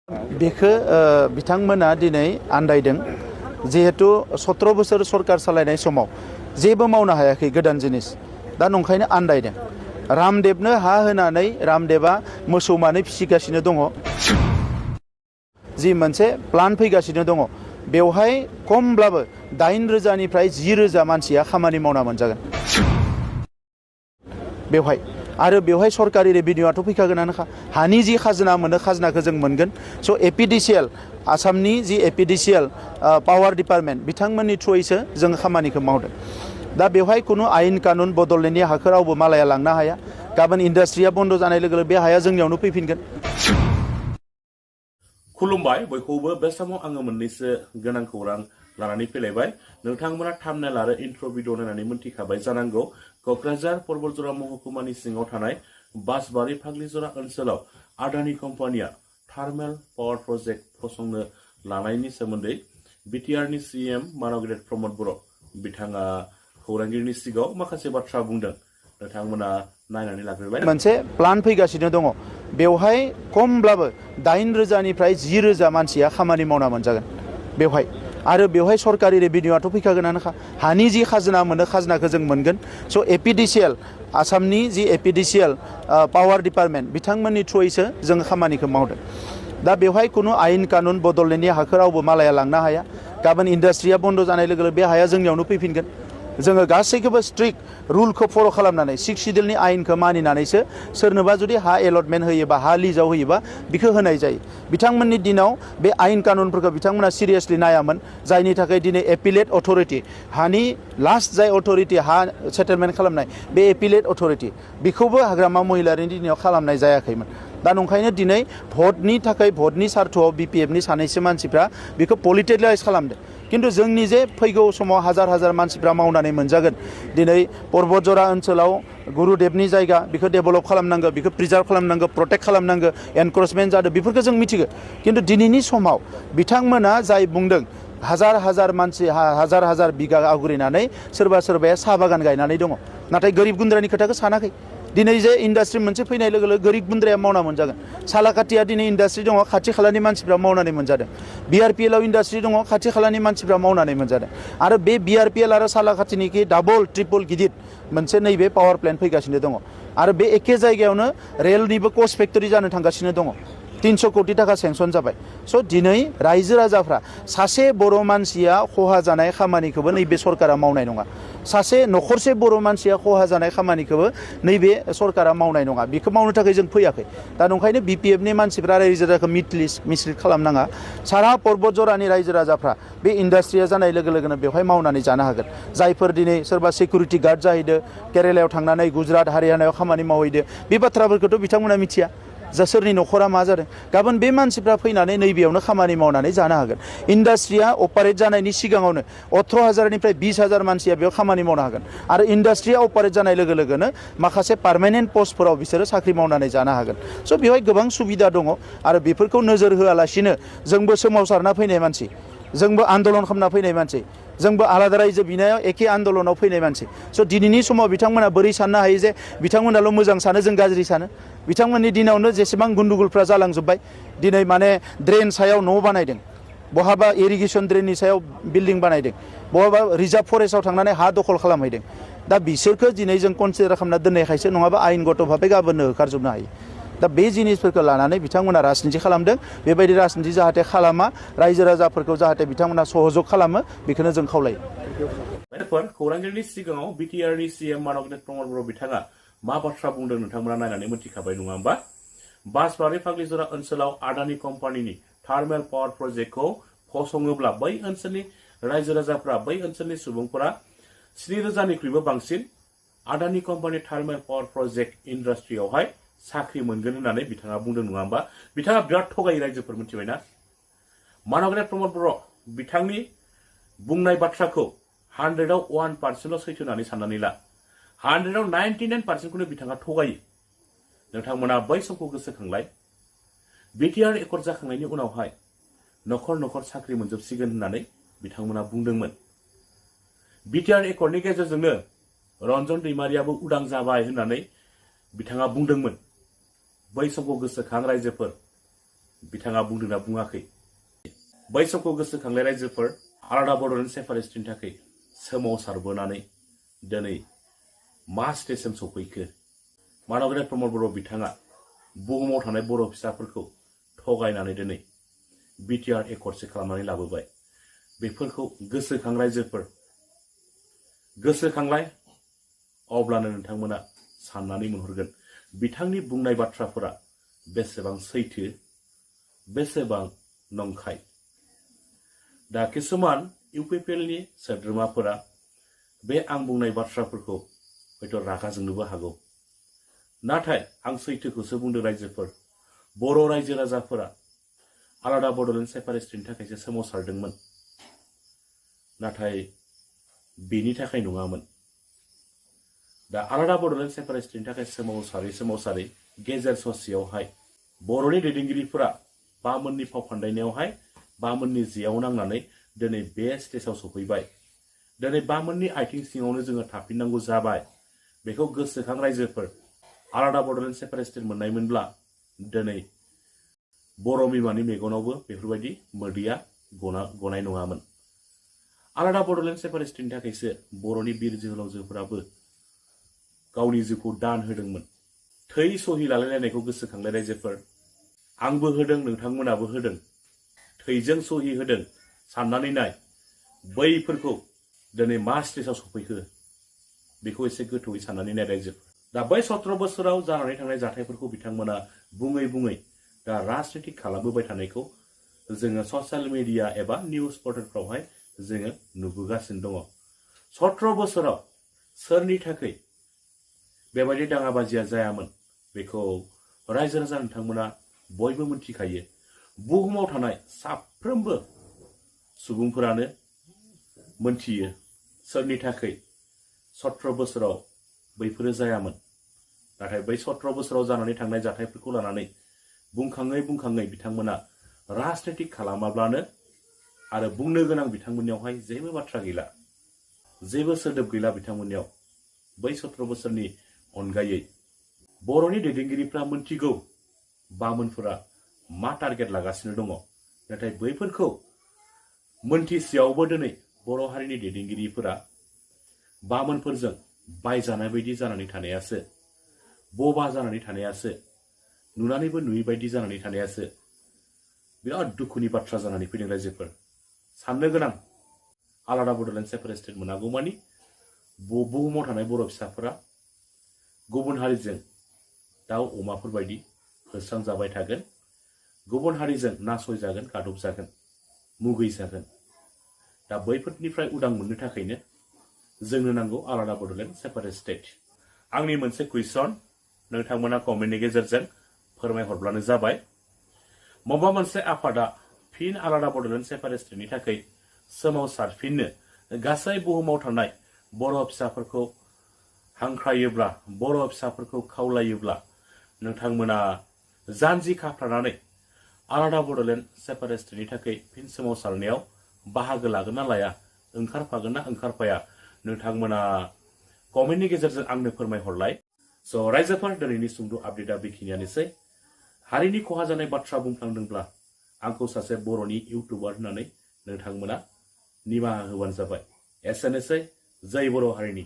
बेखौ बिथांमोना दिनै आन्दायदों जिहेतु 17 बोसोर सरकार सालायनाय समाव जेबो मावनो हायाखै गोदान जिनिस दा नंखायनो आन्दायदों रामदेवनो हा होनानै रामदेवा मोसौ मानै फिसिगासिनो दङ जि मोनसे प्लान फैगासिनो दङ बेवहाय खमब्लाबो 8,000 निफ्राय 10,000 मानसिया खामानि मावना मोनजागोन बेवहाय आरो बेवहाय सरकारि रेभिनिउआथ' फैखागोनानोखा हानि जि खाजोना मोनो खाजोनाखौ जों मोनगोन स' एपिडिसिएल आसामनि जि एपिडिसिएल पावार डिपार्टमेन्ट बिथांमोननि थ्रुयैसो जों खामानिखौ मावदों दा बेवहाय खुनु आयेन कानुन बदलनायनि हाखौ रावबो मालाया लांनो हाया गाबोन इन्डास्ट्रिया बन्द जानाय लोगो लोगो बे हाया जोंनियावनो फैफिनगोन खुलुमबाय बयखौबो बे समाव आङो मोननैसो गोनां खौरां लानानै फैलायबाय नोंथांमोना थाम्बनेल आरो इन्ट्र' भिडिअ नायनानै मोनथिखाबाय जानांगौ क'क्राझार परबतजरा महकुमानि सिङाव थानाय बासबारि फाग्लिजरा ओनसोलाव आदानि कम्पानिया थार्मेल पावार प्रजेक्ट फसंनो लानायनि सोमोन्दै बिटिआरनि सिएम मानव गेदेर प्रमद बर' बिथाङा खौरांगिरिनि सिगाङाव माखासे बाथ्रा बुंदों नोंथांमोना नायनानै लाग्रोबाय मोनसे प्लान फैगासिनो दङ बेवहाय खमब्लाबो 8,000 निफ्राय 10,000 मानसिया खामानि मावना मोनजागोन बेवहाय आरो बेवहाय सरकारि रेभिनिउआथ' फैखागोनानोखा हानि जि खाजोना मोनो खाजोनाखौ जों मोनगोन स' एपिडिसिएल आसामनि जि एपिडिसिएल पावार डिपार्टमेन्ट बिथांमोननि थ्रुयैसो जों खामानिखौ मावदों दा बेवहाय खुनु आयेन कानुन बदलनायनि हाखौ रावबो मालाया लांनो हाया गाबोन इन्डास्ट्रिया बन्द जानाय लोगो लोगो बे हाया जोंनियावनो फैफिनगोन जोङो गासैखौबो स्ट्रिक्ट रुलखौ फल' खालामनानै 6 सिडिउलनि आयेनखौ मानिनानैसो सोरनोबा जुदि हा एलटमेन्ट होयोबा हा लिजाव होयोबा बेखौ होनाय जायो बिथांमोननि दिनाव बे आयेन कानुनफोरखौ बिथांमोना सिरियासलि नायामोन जायनि थाखाय दिनै एपिलेट अथरिटि हानि लास्ट जाय अथरिटि हा सेटेलमेन्ट खालामनाय बे एपिलेट अथरिटि बेखौबो हाग्रामा महिलारिनि दिनाव खालामनाय जायाखैमोन दा नंखायनो दिनै भटनि थाखाय भटनि सार्थआव बिपिएफनि सानैसो मानसिफ्रा बेखौ पलिटिलाइज खालामदों किन्तु जोंनि जे फैगौ समाव हाजार हाजार मानसिफ्रा मावनानै मोनजागोन दिनै परबतजरा ओनसोलाव गुरुदेवनि जायगा बेखौ डेभेलप खालामनांगौ बेखौ प्रिजार्भ खालामनांगौ प्रटेक्ट खालामनांगौ एनक्रोचमेन्ट जादों बेफोरखौ जों मिथिगौ किन्तु दिनैनि समाव बिथांमोना जाय बुंदों हाजार हाजार मानसि हाजार हाजार बिगा आवग्रिनानै सोरबा सोरबाया साहा बागान गायनानै दङ नाथाय गोरिब गुन्द्रानि खोथाखौ सानाखै दिनै जे इन्डास्ट्रि मोनसे फैनाय लोगो लोगो गोरिब गुन्द्राया मावना मोनजागोन सालाकाटिया दिनै इन्डास्ट्रि दङ खाथि खालानि मानसिफ्रा मावनानै मोनजादों बिआरपिएलआव इन्डास्ट्रि दङ खाथि खालानि मानसिफ्रा मावनानै मोनजादों आरो बे बिआरपिएल आरो सालाकाटिनिखि डाबल ट्रिपल गिदिर मोनसे नैबे पावार प्लेन्ट फैगासिनो दङ आरो बे एखे जायगायावनो रेलनिबो कच फेक्टरि जानो थांगासिनो दङ 300 कोटी टाका सेंसन जाबाय स' दिनै रायजो राजाफ्रा सासे बर' मानसिया खहा जानाय खामानिखौबो नैबे सरकारा मावनाय नङा सासे नखरसे बर' मानसिया खहा जानाय खामानिखौबो नैबे सरकारा मावनाय नङा बेखौ मावनो थाखाय जों फैयाखै दा नंखायनो बिपिएफनि मानसिफ्रा रायजो राजाखौ मिसलिड खालामनाङा सारा परबतजरानि रायजो राजाफ्रा बे इन्डास्ट्रिया जानाय लोगो लोगोनो बेवहाय मावनानै जानो हागोन जायफोर दिनै सोरबा सिकिउरिटि गार्ड जाहैदो केरेलायाव थांनानै गुजरात हारियानायाव खामानि मावहैदो बे बाथ्राफोरखौथ' बिथांमोना मिथिया जा सोरनि नखरा मा जादों गाबोन बे मानसिफ्रा फैनानै नैबेयावनो खामानि मावनानै जानो हागोन इन्डास्ट्रिया अपारेट जानायनि सिगाङावनो 18,000 निफ्राय 20,000 मानसिया बेयाव खामानि मावनो हागोन आरो इन्डास्ट्रिया अपारेट जानाय लोगो लोगोनो माखासे पार्मानेन्ट पस्टफोराव बिसोरो साख्रि मावनानै जानो हागोन स' बेवहाय गोबां सुबिदा दङ आरो बेफोरखौ नोजोर होआलासिनो जोंबो सोमावसारना फैनाय मानसि जोंबो आन्दलन खालामना फैनाय मानसि जोंबो आलादा रायजो बिनायाव एखे आन्दलनाव फैनाय मानसि स' दिनैनि समाव बिथांमोना बोरै साननो हायो जे बिथांमोनाल' मोजां सानो जों गाज्रि सानो बिथांमोननि दिनावनो जेसेबां गुन्दुगुलफ्रा जालांजोब्बाय दिनै माने ड्रेन सायाव न' बानायदों बहाबा इरिगेसन ड्रेननि सायाव बिल्डिं बानायदों बहाबा रिजार्भ फरेस्टआव थांनानै हा दखल खालामहैदों दा बिसोरखौ दिनै जों कनसिडार खालामना दोननायखायसो नङाबा आयेनगत भाबै गाबोननो होखारजोबनो हायो दा बे जिनिसफोरखौ लानानै बिथांमोना राजनिथि खालामदों बेबायदि राजनिथि जाहाथे खालामा रायजो राजाफोरखौ जाहाथे बिथांमोना सहयोग खालामो बेखौनो जों खावलायो खौरांगिरिनि सिगाङाव बिटिआरनि सिएम मानव गेदेर प्रमद बर' बिथाङा मा बाथ्रा बुंदों नोंथांमोना नायनानै मोनथिखाबाय नङा होमबा बासबारि फाग्लिजरा ओनसोलाव आदानि कम्पानिनि थार्मेल पावार प्रजेक्टखौ फसङोब्ला बै ओनसोलनि रायजो राजाफ्रा बै ओनसोलनि सुबुंफोरा 7,000निख्रुइबो बांसिन आदानि कम्पानि थार्मेल पावार प्रजेक्ट इन्डास्ट्रियावहाय साख्रि मोनगोन होननानै बिथाङा बुंदों नङा होमबा बिथाङा बिराद थगायो रायजोफोर मिथिबायना मानव गेदेर प्रमद बर' बिथांनि बुंनाय बाथ्राखौ 100आव 1% सैथो होननानै साननानै ला 100आव 99%खौनो बिथाङा थगायो नोंथांमोना बै समखौ गोसोखांलाय बिटिआर एकर्ड जाखांनायनि उनावहाय नखर नखर साख्रि मोनजोबसिगोन होननानै बिथांमोना बुंदोंमोन बिटिआर एकर्डनि गेजेरजोंनो रन्जन दैमारियाबो उदां जाबाय होननानै बिथाङा बुंदोंमोन बै समखौ गोसोखां रायजोफोर बिथाङा बुंदोंना बुङाखै बै समखौ गोसोखांलाय रायजोफोर आलादा बड'लेण्ड सेपारेटिनि थाखाय सोमावसारबोनानै दिनै मा स्टेजसिम सफैखो मानगेन्द्र प्रमद बर' बिथाङा बुहुमाव थानाय बर' फिसाफोरखौ थगायनानै दिनै बिटिआर एकर्डसो खालामनानै लाबोबाय बेफोरखौ गोसोखां रायजोफोर गोसोखांलाय अब्लानो नोंथांमोना साननानै मोनहरगोन बिथांनि बुंनाय बाथ्राफोरा बेसेबां सैथो बेसेबां नंखाय दा किसुमान इउपिपिएलनि सोद्रोमाफोरा बे आं बुंनाय बाथ्राफोरखौ हयथ' रागा जोंनोबो हागौ नाथाय आं सैथोखौसो बुंदों रायजोफोर बर' रायजो राजाफोरा आलादा बड'लेण्ड सेपारेटिनि थाखायसो सोमावसारदोंमोन नाथाय बेनि थाखाय नङामोन दा आलादा बड'लेण्ड सेपारेटिनि थाखाय सोमावसारै गेजेर ससेयावहाय बर'नि दैदेनगिरिफोरा बामोननि फाव फान्दायनायावहाय बामोननि जेयाव नांनानै दिनै बे स्टेजाव सफैबाय दिनै बामोननि आथिं सिङावनो जोङो थाफिननांगौ जाबाय बेखौ गोसोखां रायजोफोर आलादा बड'लेण्ड सेपारेटिन मोननायमोनब्ला दिनै बर' बिमानि मेगनावबो बेफोरबायदि मोदैया गनाय नङामोन आलादा बड'लेण्ड सेपारेटिनि थाखायसो बर'नि बिर जोहोलावजोफोराबो गावनि जिउखौ दान होदोंमोन थै सहि लालायलायनायखौ गोसोखांनाय रायजोफोर आंबो होदों नोंथांमोनाबो होदों थैजों सहि होदों साननानै नाय बैफोरखौ दिनै मा स्टेजाव सफैखो बेखौ एसे गोथौयै साननानै नाय रायजोफोर दा बै 17 बोसोराव जानानै थांनाय जाथायफोरखौ बिथांमोना बुङै दा राजनितिक खालामबोबाय थानायखौ जोङो ससियेल मिडिया एबा निउज पर्टेलफ्रावहाय जोङो नुबोगासिनो दङ 17 बोसोराव सोरनि थाखाय बेबायदि दाङाबाजिया जायामोन बेखौ रायजो राजा नोंथांमोना बयबो मिथिखायो बुहुमाव थानाय साफ्रोमबो सुबुंफोरानो मोनथियो सोरनि थाखाय 17 बोसोराव बैफोरो जायामोन नाथाय बै 17 बोसोराव जानानै थांनाय जाथायफोरखौ लानानै बुंखाङै बिथांमोना राजनितिक खालामाब्लानो आरो बुंनो गोनां बिथांमोननियावहाय जेबो बाथ्रा गैला जेबो सोदोब गैला बिथांमोननियाव बै 17 बोसोरनि अनगायै बर'नि दैदेनगिरिफ्रा मोनथिगौ बामोनफोरा मा टारगेट लागासिनो दङ नाथाय बैफोरखौ मोनथिसेयावबो दिनै बर' हारिनि दैदेनगिरिफोरा बामोनफोरजों बायजानाय बायदि जानानै थानायासो बबा जानानै थानायासो नुनानैबो नुयै बायदि जानानै थानायासो बिराद दुखुनि बाथ्रा जानानै फैदों रायजोफोर साननो गोनां आलादा बड'लेण्ड सेपारेटिन मोनागौमानि बुहुमाव थानाय बर' फिसाफोरा गुबुन हारिजों दाउ अमाफोर बायदि होस्रांजाबाय थागोन गुबुन हारिजों नासयजागोन गादबजागोन मुगैजागोन दा बैफोरनिफ्राय उदां मोननो थाखायनो जोंनो नांगौ आलादा बड'लेण्ड सेपारेट स्टेट आंनि मोनसे कुइसन नोंथांमोना कमेन्टनि गेजेरजों फोरमायहरब्लानो जाबाय मबा मोनसे आफादा फिन आलादा बड'लेण्ड सेपारेटिनि थाखाय सोमावसारफिननो गासै बुहुमाव थानाय बर' फिसाफोरखौ हांख्रायोब्ला बर' फिसाफोरखौ खावलायोब्ला नोंथांमोना जानजि खाफ्रानानै आलादा बड'लेण्ड सेपारेटिनि थाखाय फिन सोमावसारनायाव बाहागो लागोन ना लाया ओंखारफागोन ना ओंखारफाया नोंथांमोना कमेन्टनि गेजेरजों आंनो फोरमायहरलाय स' रायजोफोर दिनैनि सुंद' आपडेटआ बेखिनियानोसै हारिनि खहा जानाय बाथ्रा बुंफ्लांदोंब्ला आंखौ सासे बर'नि इउटुबार होननानै नोंथांमोना निमाहा होबानो जाबाय एसेनोसै जय बर' हारिनि